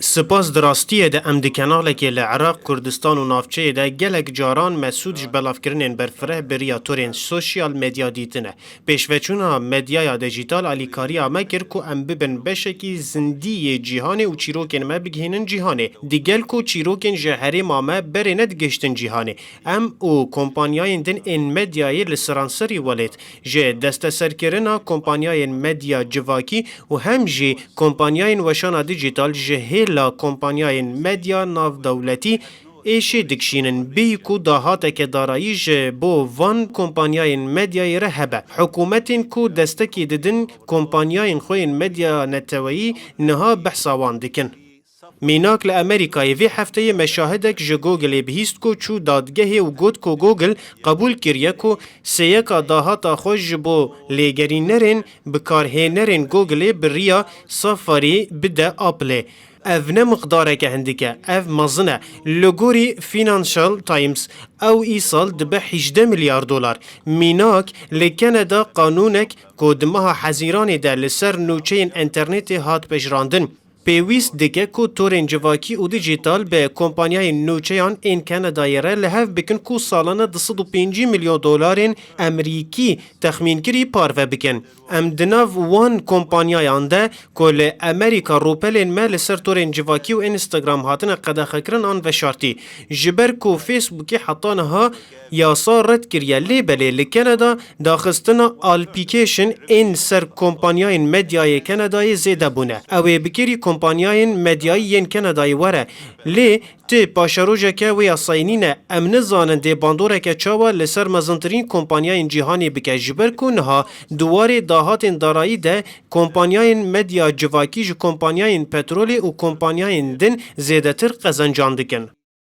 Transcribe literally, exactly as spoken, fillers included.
Spas, di rastiyê de em di kenalekê li Iraq, Kurdistan û navçeyê de gelek caran Mesûd ji belavkirinên berfireh bi riya torên sosyal medya dîtine. Pêşveçûna medyaya dîjîtal alîkariya me kir ku em bibin beşekî zindî yê cîhanê û çîrokên me bigihînin cîhanê. Digel ku çîrokên ji herêma me berê nedigihiştin cîhanê. Em û kompanyayên din ên medyayê li seranserî welêt, ji desteserkirina kompanyayên medya civakî û hem jî kompanyayên weşana dîjîtal ji hêla kompanyayên medya navdewletî êşê dikişînin, bêyî ku dahateke darayî ji bo van kompanyayên medyayê re hebe. Hikûmetên ku destekê didin kompanyayên xwe yên medya neteweyî niha behsa wan dikin. Mînak, li Amerîkayê vê hefteyê me şahidek ji Googleê bihîst ku çû dadgehê û got ku Google qebûl kiriye ku sêyeka dahata xwe ji bo lêgerînerên bikarhênerên Googleê bi riya Safari bide Appleê. Ev ne miqdareke hindik e, ev mezin e. Li gorî Financial Times, ew îsal dibe hejdeh milyar dolar. Mînak, li Kanada qanûnek ku di meha Hezîranê de li ser nûçeyên înternetê hat pejirandin, pêwîst dike ku torên civakî û dîjîtal bi kompanyayên nûçeyan ên Kanadayê re li hev bikin ku salane du sed û pêncî milyon dolarên Amerîkî texmînkirî parve bikin. Em di nav wan kompanyayan de ku li Amerîka rûpelên me li ser torên civakî û Instagram hatine qedexekirin an veşartî. Ji ber ku Facebookê heta niha yasa red kiriye, lê belê li Kanada daxistina application ên ser kompanyayên medyayê Kanadayê zêde bûne. Ew ê bikerî kompanyayên medyayî yên Kanadayê were. Lê ti paşerojeke wê yasayê nîne. Em nizanin dê bandoreke çawa li ser mezintirîn kompanyayên cîhanê bike, ji ber ku niha di warê dahatên darayî de kompanyayên medya civakî ji kompanyayên petrolê û kompanyayên din zêdetir qezencan dikin.